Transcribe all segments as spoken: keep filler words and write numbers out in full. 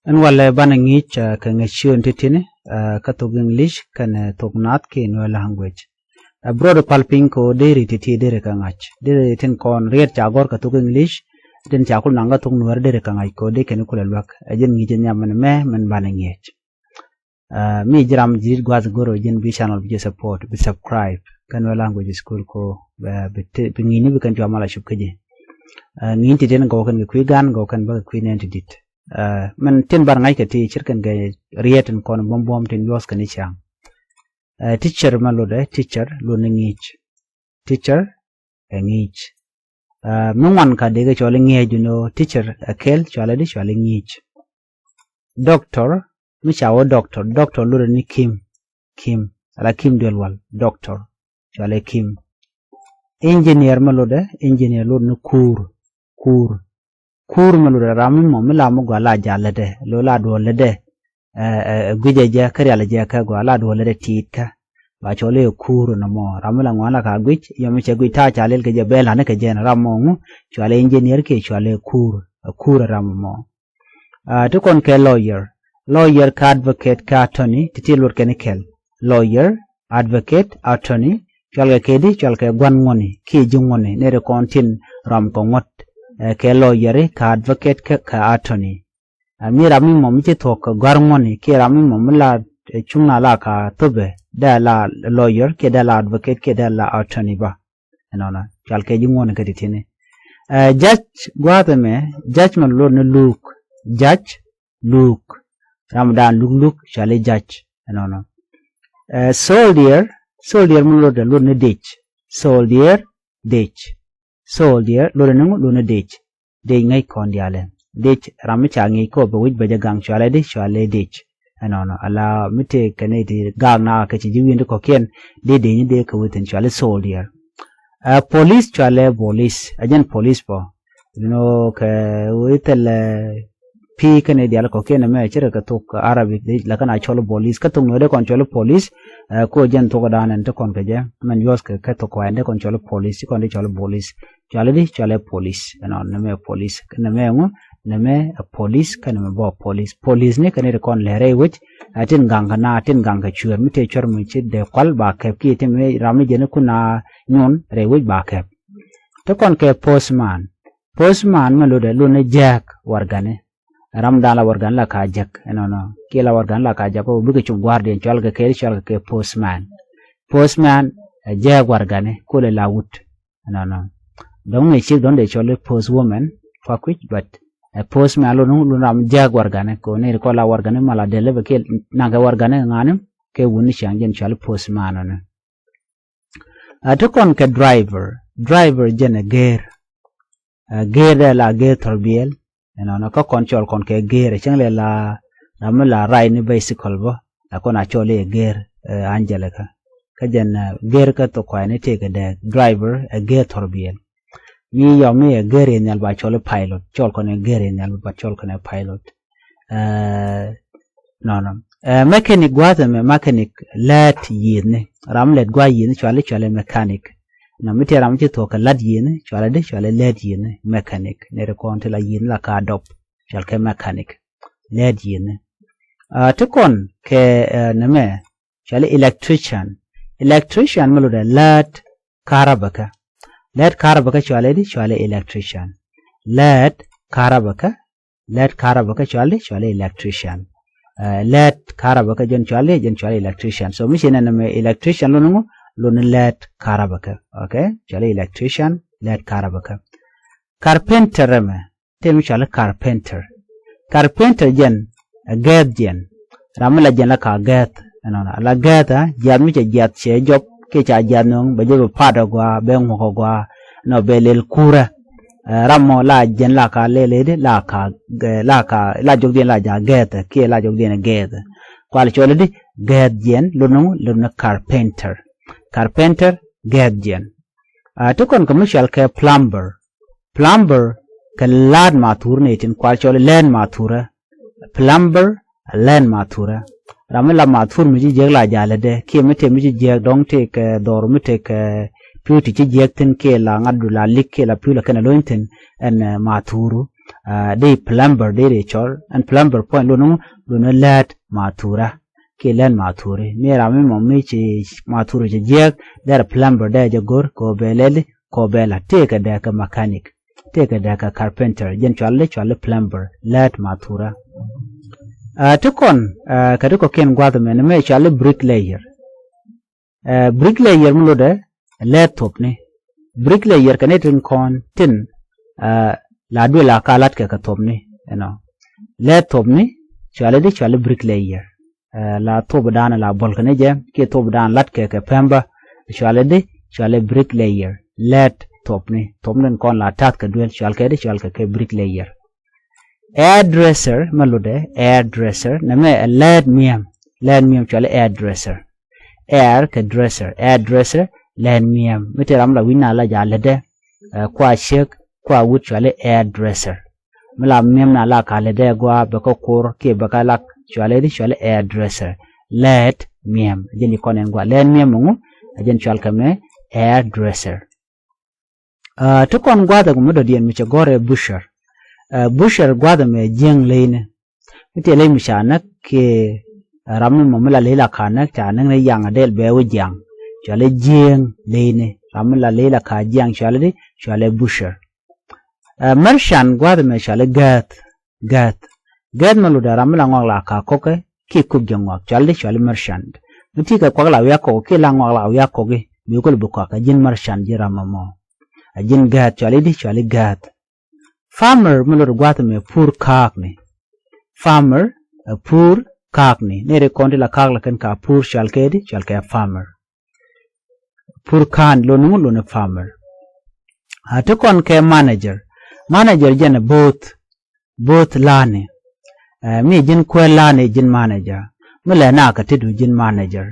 Ɛn walɛ banɛ ŋi̱i̱c kɛ ŋäc ciöön ti̱ti̱ni kä thok English kɛnɛ thok Naath kiɛ Nuer language. Ɛ bɛ rɔɔdɛ pal piny kɛ ɣöö deri ti̱ti̱ deri kɛ ŋa̱c, deri tin kɔn riet ca gɔ̱r kɛ thok English, tin ca kul naŋ kä thok Nuer deri kɛ ŋa̱c kɛ ɣöö dee kɛn kulɛ luäk. Ɛ jɛn ŋi̱i̱c ɛ nhiam mɛn mɛ mɛn banɛ ŋi̱eec. Mi ji̱ ram ji̱ gua̱th go̱r ɛ jɛn bi channel bi jɛ support, bi subscribe kä Nuer language school kɛ ɣöö bi ŋi̱i̱cni bi kɛn cua mal a cop kä ji̱. Ŋi̱i̱cni ti̱ti̱ni gɔw kɛn kɛ kui̱ gan, gɔw kɛn bä kɛ kui̱ nɛn ti di̱t. Mɛn tin bar ŋa̱c kɛ ti ce̱tkɛn kɛ riet tin kɔn buɔ̱m buɔ̱m tin yuɔth kɛn i̱ ca̱ŋ. Teacher mɛ lotdɛ, teacher lotni ŋi̱i̱c. Teacher ɛ ŋi̱i̱c. Mi ŋuan ka dee kɛ cɔl i̱ ŋi̱eec, you know, teacher ɛ kɛl, cɔal i̱ di, cɔal i̱ ŋi̱i̱c. Doctor, mi ca wä doctor, doctor lotdɛ ni kim, kim ala kim duel wal, doctor, cɔal i̱ kim. Engineer mɛ lotdɛ, engineer lotdɛ ni kuur, kuur. Kuur mɛ lotdɛ ram mi mɔ mi la mi gɔaa la ja̱ lätdɛ, lo la duɔl lätdɛ. Ɛ guicɛ jɛ kä rial jɛ kä gɔaa la duɔl lätdɛ ti̱i̱t kä. Ba cɔl i̱ ɛ kuur nɔmɔ, ram mi la ŋuan la ka guic, yɔm mi cɛ guic ta̱a̱ ca lil kɛ jɛ bɛ la̱ni kɛ jɛ ni ram mɔ ŋu, cɔal i̱ engineer kiɛ cɔal i̱ kuur, ɛ kuur ɛ ram mɔ. Ti kɔn kɛ lawyer, lawyer kä advocate kä attorney, ti ti luɔt kɛn i̱ kɛl. Lawyer, advocate, attorney, cɔal kɛ kɛ di, cɔal kɛ gua̱n ŋuɔ̱ni kiɛ ji̱ ŋuɔ̱ni, nɛy ti kɔn tin ram kɛ ŋuɔ̱t. Kɛ lawyer kä advocate kä attorney. Mi ram mi mɔ mi ci thuɔ̱k kɛ gua̱r ŋuɔ̱ni kiɛ ram mi mɔ mi la cuŋ na la ka thopɛ, dee la lawyer kiɛ dee la advocate kiɛ dee la attorney ba. Ɛnɔnɔ cɔal kɛ ji̱ ŋuɔ̱ni kä ti̱ti̱ni. Judge gua̱a̱th ɛmɛ, judge mɛ lot ni luuk, judge, luuk. Ram dan luk luk cɔal i̱ judge. Ɛnɔnɔ. Soldier, soldier mɛ lotdɛ lot ni dec. Soldier, dec. Soldier lotdɛ ni ŋu, lot ni dec. Dec ŋäc kɔn diaalɛ. Dec ram mi ca ŋi̱i̱c kɔ bɛ wi̱c bɛ jɛ gaŋ, cɔal i̱ di, cɔal i̱ dec. Ɛnɔnɔ ala mi tëë kɛn i̱ ti gaak na kɛ ci ji̱ wi̱n ti kɔ̱kiɛn, dee dec ni dee kɛ wi̱thin, cɔal i̱ soldier. Ɛ police cɔal i̱ police, ɛ jɛn police bä. Nɔ kɛ wi̱i̱ thilɛ pi̱i̱ kɛn i̱ diaal kɔ̱kiɛn ɛmɛ, ci rɛ kɛ thok Arabic la kɛn a cɔl i̱ police, kä thok Nuɛɛr dee kɔn cɔl i̱ police. Ɛ ko jɛn thok dan ɛn ti kɔn kɛ jɛ mɛn yuɔth kɛ kɛ thok kuay ɛn dee kɔn cɔl i̱ police, ci kɔn dee cɔl i̱ police. Cɔal i̱ di, cɔal i̱ police. Ɛnɔ nɛmɛ police, nɛmɛ ŋu, nɛmɛ ɛ police kä nɛmɛ bä police. Police ni kɛn i̱ ti kɔn lɛ rɛy wec. Ɛ tin gaŋ kɛ na, tin gaŋ kɛ cuɛɛr, mi tëë cuɛɛr mi ci dee kual ba kɛp kiɛ tin mi ram mi jɛn ikun a nyun rɛy wec ba kɛp. Ti kɔn kɛ postman. Postman mɛ lotdɛ lot ni jääk warɛgani. Ram dan la warɛgani la ka jek, ɛnɔnɔ kiɛ la warɛgani la ka jek kɔ bikɛ cum gua̱a̱r diɛn, cɔal kɛ kɛ, cɔal kɛ kɛ postman. Postman ɛ jääk warɛgani, kolɛ la wut. Ɛnɔnɔ. Dɔ̱ŋ mi cik dɔ̱ŋ dee cɔl i̱ postwoman, kua kui̱c, but ɛ postman lot ni lot ram jääk warɛgani, kɛ ni kɔ la warɛgani mal a dee lɛ bɛ kiɛ naŋ kɛ warɛgani ŋa̱ni kɛ wut ni ciaŋ, jɛn cɔal i̱ postman ɔni. A ti kɔn kɛ driver, driver jɛn ɛ geer. Ɛ geer dee la geer thɔrbiɛl. Ɛnɔnɔ kä kɔn cɔl kɔn kɛ geer, ɛ cäŋ lɛ la ram mi la ride ni bicycle bä, ɛ kɔn a cɔl i̱ ɛ geer. Ɛ Angelica. Kä jɛn ɛ geer kä thok kuay ni tëëkɛ dee driver ɛ geer thɔrbiɛl. Mi yɔm mi ɛ geer i̱ nhial ba cɔl i̱ pilot, cɔl kɔn ɛ geer i̱ nhial ba cɔl kɔn ɛ pilot. Ɛ nɔnɔ. Ɛ mechanic gua̱a̱th ɛmɛ, mechanic lät yiethni. Ram lät gua̱a̱th yiethni cɔal i̱, cɔal i̱ mechanic. Nɔ mi tëë ram ci thuɔ̱k kɛ lät yiethni, cɔal i̱ di, cɔal i̱ lät yiethni, mechanic. Nɛy ti kɔn ti la yiethni la ka dɔp, cɔal kɛ mechanic. Lät yiethni. Ɛ ti kɔn kɛ ɛ nɛmɛ, cɔal i̱ electrician. Electrician mɛ lotdɛ lät karabäkä. Lät karabäkä cɔal i̱ di, cɔal i̱ electrician. Lät karabäkä, lät karabäkä cɔal di, cɔal i̱ electrician. Ɛ lät karabäkä jɛn cɔal di, jɛn cɔal i̱ electrician. So mi ci nɛn mɛ electrician lot ni ŋu, lot ni lät karabäkä. Okay? Cɔal i̱ electrician, lät karabäkä. Carpenter ɛmɛ, tëë mi cɔal i̱ carpenter. Carpenter jɛn ɛ gɛɛth jiɛn. Ram mi la jiɛn la ka gɛɛth. Ɛnɔnɔ ala gɛɛth ɛ jiath mi cɛ jiath cɛ jɔp kiɛ ca jiath nöŋ, bɛ jɛ bɛ pat ɛ gɔaa, bɛ ŋuɔk ɛ gɔaa. Nɔ bɛ lel kuurä. Ɛ ram mɔ la jiɛn la ka lel ɛ di, la ka la ka la jɔk diɛn la ja gɛɛth kiɛ la jɔk diɛn gɛɛth. Kual cɔl i̱ di gɛɛth jiɛn, lot ni ŋu, lot ni carpenter. Carpenter gɛɛth jiɛn. A ti kɔn kɛ mi cɔal kɛ plumber. Plumber kɛ la̱a̱t mathur ni tin kual cɔl i̱ lɛn mathurä. Plumber lɛn mathurä. Ram mi la mathur mi ci jiäk la ja̱ lätdɛ kiɛ mi tëë mi ci jiäk dɔ̱ŋ tëë kɛ dhɔr mi tëë kɛ pi̱w ti ci jiäk thi̱n kiɛ la ŋa̱tdu la lik kiɛ la pi̱w la kɛn ɛ lony thi̱n, ɛn ɛ mathuru. Di plumber di ri cɔl ɛn plumber puɔ̱ny lon ŋu lon ɛ lät mathura. Kiɛ lät mathuri mi ram mi mɔ mi ci mathuri ci jiɛk derɛ plumber dee jɛ gor kɛ ɔ bɛ lɛli kɛ ɔ bɛ la tëëkɛ dee kɛ mechanic. Tëëkɛ dee kɛ carpenter jɛn cuali cuali plumber lät mathura. Ti kɔn kɛ ti kɔkiɛn gua̱th mɛn mɛ cuali bricklayer. Bricklayer mi lotdɛ lät thopni. Bricklayer kɛ ni tin kɔn tin la duël a ka latkɛ kɛ thopni. Ɛnɔ lät thopni cuali di cuali bricklayer. La thop dan la bol kɛ ni jɛ kiɛ thop dan latkɛ kɛ pɛmbä cuali di cuali bricklayer. Lät thopni thopni tin kɔn la tath kɛ duël cual kɛ di cual kɛ kɛ bricklayer. Hairdresser mɛ lotdɛ hairdresser nɛ mɛ ɛ lät miɛm. Lät miɛm cuali hairdresser. Hair kɛ dresser hairdresser lät miɛm mi ti ram la wi̱n na la ja lätdɛ. Kua ciek kua wut cuali hairdresser. Mi la miɛm na la ka lätdɛ gua bɛ kä kur kiɛ bɛ kä lak cuali di cuali hairdresser. Lät miɛm jɛn ikɔn ɛn gua lät miɛm ŋu. Jɛn cual kɛ mɛ hairdresser. Ti kɔn gua̱thɛ gu mi dɔ̱diɛn mi cɛ gɔ̱rɛ butcher. Butcher gua̱thɛ mɛ jiäŋ leyni. Mi tiɛ ley mi ca näk kiɛ ram mi mɔ mi la ley la ka näk ca näk ni yaŋ a dɛl bɛ wä jiaŋ. Cualɛ jiäŋ leyni ram mi la ley la ka jiaŋ cualɛ di cualɛ butcher. Merchant gua̱thɛ mɛ cualɛ gääth. Gääth. Gääth mɛ lotdɛ ram mi la ŋɔak la ka kɔkɛ kiɛ kop jɛ ŋɔak cualɛ di cualɛ merchant. Mi ti kɛ kuak la wiak kɔk kiɛ la ŋɔak la wiak kɔki bi kol bi kɔak a ji̱n merchant ji̱ ram mɔ mɔ. A ji̱n gääth cuali di cuali gääth. Farmer mi lot gua̱th mɛ pur kaakni. Farmer a pur kaakni ni ri kɔn ti la kaak la kɛn ka pur cual kɛ di cual kɛ farmer. Pur kaakni loni ŋu loni farmer. A ti kɔn kɛ manager. Manager jɛn a both. Both lani. Mi ji̱n kuɛ lani ji̱n manager mi lɛ na kɛ ti du ji̱n manager.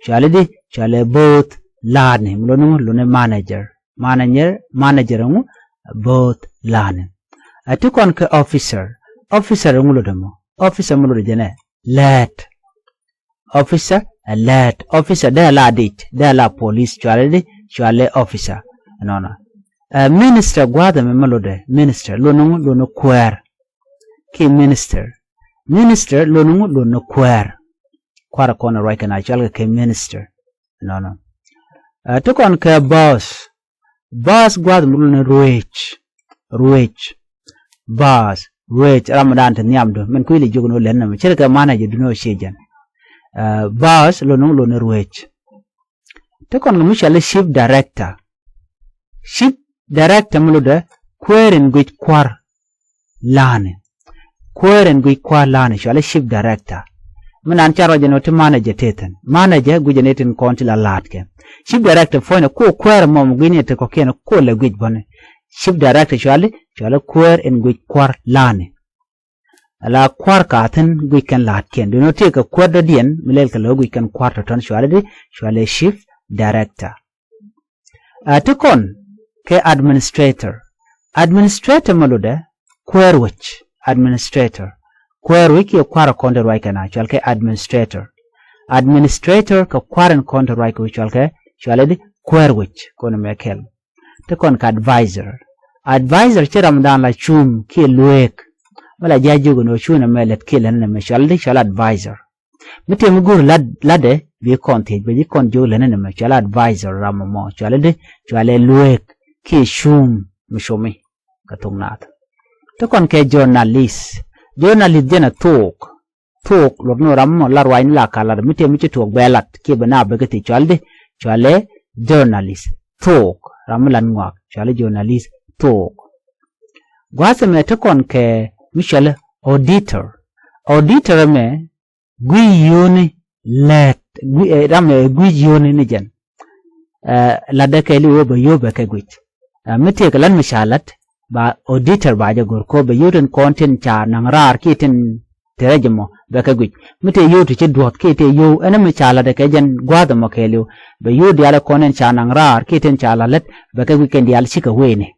Cuali di cuali both lani mi loni ŋu loni manager. Manager manager ŋu both lani. A ti kɔn kɛ officer. Officer ŋu lodɛ mɔ officer mi lodɛ jɛnɛ lät. Officer ɛ lät officer dee la dic dee la police cuali di cuali officer. Nɔnɔ. Minister gua̱thɛ mi mi lodɛ minister loni ŋu loni kuɛɛr. Ki minister. Minister loni ŋu loni kuɛɛr. Kuarɛ kɔn ruac kɛ na cual kɛ kɛ minister. Nɔnɔ. Ti kɔn kɛ boss. Boss gua̱th mi loni ruëc. Ruëc. Boss ruëc ram mi dan ti nhiam du min kui̱ li jiök ni wä lɛn nɛmɛ ce̱tkɛ manager duni wä ciɛ jɛn. Boss loni ŋu loni ruëc. Ti kɔn kɛ mi cuali chief director. Chief director mi lotdɛ kuäär in guic kua̱r. Lani. Kuäär in guic kua̱r lani cuali chief director. Mi nan ca ruac jɛ ni wä ti manager tethin manager guic jɛ ni tin kɔn ti la la̱a̱tkɛ. Chief director puɔ̱nydɛ ko kuäär mɔ mi guic ni ti kɔkiɛn ko lɛ guic bäni. Chief director cuali cuali kuäär in guic kua̱r lani. Ala kua̱r ka thi̱n guic kɛn la̱a̱tkiɛn duundɛ wä ti kɛ kuäär dɔ̱diɛn mi lɛl kɛ lɛ wä guic kɛn kua̱r tɔ̱tɔ̱n cuali di cuali chief director. A ti kɔn kɛ administrator. Administrator mɛ lotdɛ kuäär wec. Administrator kuäär wec kiɛ kua̱r kɔn ti ruac kɛ na cual kɛ administrator. Administrator kɛ kua̱r in kɔn ti ruac kɛ wec cual kɛ cual di kuäär wec kɔn mɛ kɛl. Ti kɔn kɛ advisor. Advisor ci ram dan la cum kiɛ lueek. Mi la jiac jiök ni wä cum ni mɛ lät kiɛ lät ni mɛ cual di cual advisor. Mi tëë mi go̱o̱ri lat latdɛ bi kɔn thiec bɛ ji̱ kɔn jiök lät ni mɛ cual advisor ram mɔ cual di cual ɛ lueek kiɛ cum mi cumi. Kɛ thok naath. Ti kɔn kɛ journalist. Journalist jɛn ɛ thok. Thok luɔt ni ram mɔ la ruacni la ka lat mi tëë mi ci tuɔɔk bɛ lat kiɛ bɛ na bɛ kɛ thiec cual di cual ɛ journalist. Thok ram mi lat ŋuak cual ɛ journalist. Thok. Gua̱a̱th ɛmɛ ti kɔn kɛ mi cual ɛ auditor. Auditor ɛmɛ guic yio̱o̱ni lät ram ɛ guic yio̱o̱ni ni jɛn. Latdɛ kɛɛliw ɣöö bɛ yio̱o̱ bɛ kɛ guic. Mi tëëkɛ lat mi ca lat ba auditor ba jɛ go̱r kɛ ɣöö bɛ yio̱o̱ tin kɔn tin ca naŋ raar kiɛ tin ti rɛc ɛmɔ bɛ kɛ guic. Mi tëë yio̱o̱ ti ci duɔ̱th kiɛ tëë yio̱o̱ ɛn mi ca latdɛ kɛ jɛn gua̱a̱th ɛmɔ kɛɛliw bɛ yio̱o̱ diaal kɔn tin ca naŋ raar kiɛ tin ca lat lät bɛ kɛ guic kɛn diaal cikɛ wëëni.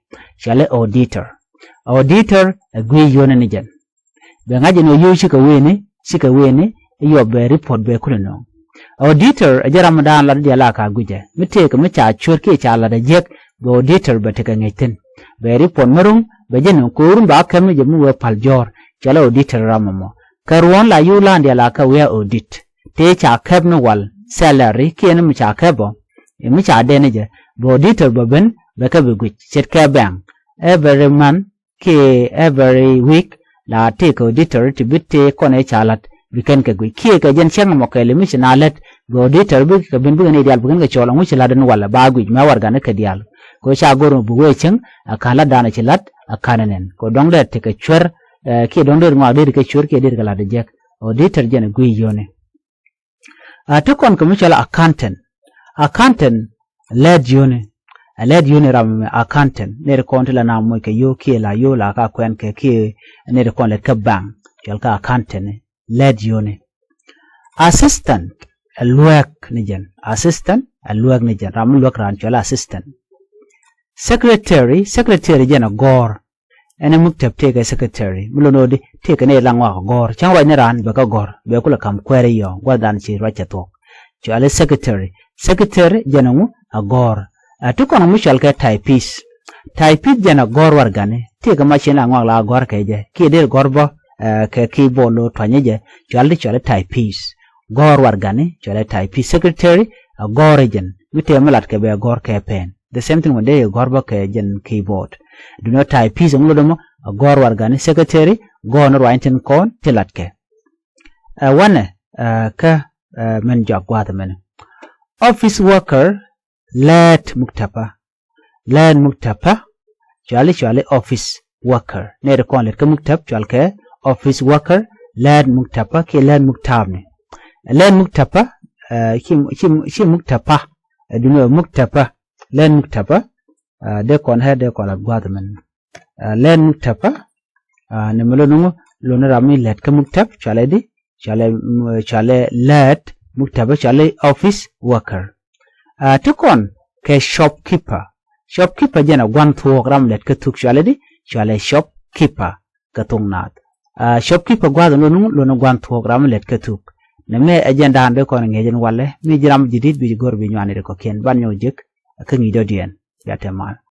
Cɔalɛ auditor. Auditor ɛ guic yio̱o̱ni ni jɛn. Bɛ ŋa̱c ɛn ɣöö yio̱w cikɛ wëëni cikɛ wëëni. Iyuɔ bɛ report bɛ kulɛ nööŋ. Auditor ɛ jɛ ram mi daan lat diaal a ka guicɛ mi tëëkɛ mi ca cuɔ̱r kiɛ ca lat ɛ jiäk. Bɛ auditor bɛ tekɛ ŋi̱c thi̱n. Bɛ report mi ro̱ŋ Bɛ jɛ ni ko̱o̱run ba kɛp ni jɛ mi wee pal jɔ̱ɔ̱r, cɔalɛ auditor ram ɛmɔ. Kɛ ruɔ̱n la yio̱w lan diaal a kɛ wi̱i̱ audit. Tëë ca kɛp ni wal, salary, kiɛ ni mi ca kɛp ɔ, ɛ mi ca dee ni jɛ, bɛ auditor bɛ ben, bɛ kɛ bi guic, ce̱tkɛ bank. Every month, kiɛ every week, la tëëkɛ auditor ti bi tëë kɔn ëë ca la̱t, bi kɛn kɛ guic. Kiɛ kɛ jɛn cäŋ ɛmɔ kɛɛli mi ci na lät, bɛ auditor bikɛ ben bikɛ nɛy diaal bi kɛn kɛ cɔɔl ɛŋu ci la̱t ni walɛ ba guic, mɛ warɛgani kɛ diaal. Kɛ ɣöö ca go̱r mi bi wee cieŋ, a ka̱n la̱tdan ci la̱t, a ka̱n ɛ nɛn. Kɛ ɣöö dɔ̱ŋ dee tekɛ cuer, ɛ, kiɛ dɔ̱ŋ dee ŋɔak dee kɛ cuer kiɛ dee kɛ la̱t ɛ jek. Auditor jɛn ɛ guic yio̱ni. A ti kɔn kɛ mi cɔl accountant. Accountant lɛt yio̱ni. Ɛ lɛt yio̱ni ram mi accountant. Nɛy ti kɔn ti la na moc kɛ yio̱w kiɛ la yio̱w la ka kuɛn kɛ kiɛ nɛy ti kɔn lɛt kä bank. Cɔal kä accountant ni. Lɛt yio̱ni. Assistant ɛ luɛk ni jɛn. Assistant ɛ luɛk ni jɛn. Ram mi luɛk raan cɔal assistant. Secretary, secretary jɛn ɛ gɔ̱r. Ɛn ɛ muktab tëëkɛ secretary. Mi lo̱n ɣöö di tëëkɛ nɛy la ŋɔak ɛ gɔ̱r. Cäŋ ruacni raan bɛ kä gɔ̱r. Bɛ kulɛ ka̱m kuɛɛri yɔ̱ɔ̱ŋ. Gua̱thdan ci ruac cɛ thuɔ̱k. Cɔali secretary. Secretary jɛn ɛŋu ɛ gɔ̱r. Ɛ ti kɔn mi cɔal kɛ typist. Typist jɛn ɛ gɔ̱r warɛgani. Tëëkɛ macin la ŋɔak la gɔ̱r kɛ jɛ. Kiɛ dee gɔ̱r bä, ɛ, kɛ keyboard lo̱ tuanyä jɛ. Cɔal di cɔali typist. Gɔ̱r warɛgani, cɔali typist. Secretary, ɛ gɔ̱r jɛn. Mi tëë mi lat kɛ bɛ gɔ̱r kɛ pen. The same thing when dee gɔ̱r bä kɛ jɛn keyboard. Duundɛ typist ɛŋu lo̱t ɛmɔ, ɛ gɔ̱r warɛgani. Secretary, gɔ̱r ni ruany tin kɔn ti lat kɛ. Ɛ wanɛ, ɛ, kä, ɛ, min jɔak gua̱a̱th mɛn. Office worker, lɛt muktaba. Lɛt muktaba, cɔali, cɔali office worker. Nɛy ti kɔn lɛt kä muktab, cɔal kɛ office worker, lɛt muktaba, kiɛ lɛt muktab ni. Lɛt muktaba, ɛ, ci, ci, ci muktaba, ɛ, duundɛ muktaba, lɛt muktaba, ɛ, dee kɔn ɣä, dee kɔn lat gua̱a̱th mɛn. Ɛ, lɛt muktaba, ɛ, ni mi lo̱n ŋu, lo̱n ram mi lɛt kä muktab, cɔalɛ di, cɔalɛ, mm, cɔalɛ lɛt muktaba, cɔalɛ office worker. Ɛ, ti kɔn kɛ shopkeeper. Shopkeeper jɛn ɛ gua̱n thuɔ̱k ram lɛt kä thuk, cɔalɛ di, cɔalɛ shopkeeper kɛ thok naath. Ɛ, shopkeeper gua̱a̱th ɛn lo̱n ŋu, lo̱n gua̱n thuɔ̱k ram lɛt kä thuk. Nɛmɛ ɛ jɛn da̱a̱n dee kɔn ŋi̱eec ɛn walɛ, mi ji̱ ram ji̱ di̱t bi ji̱ go̱r bi nyuani ri kɔ̱kiɛn, ban nyɔk jek, kä ŋi̱i̱c dɔ̱diɛn. Bia te mal.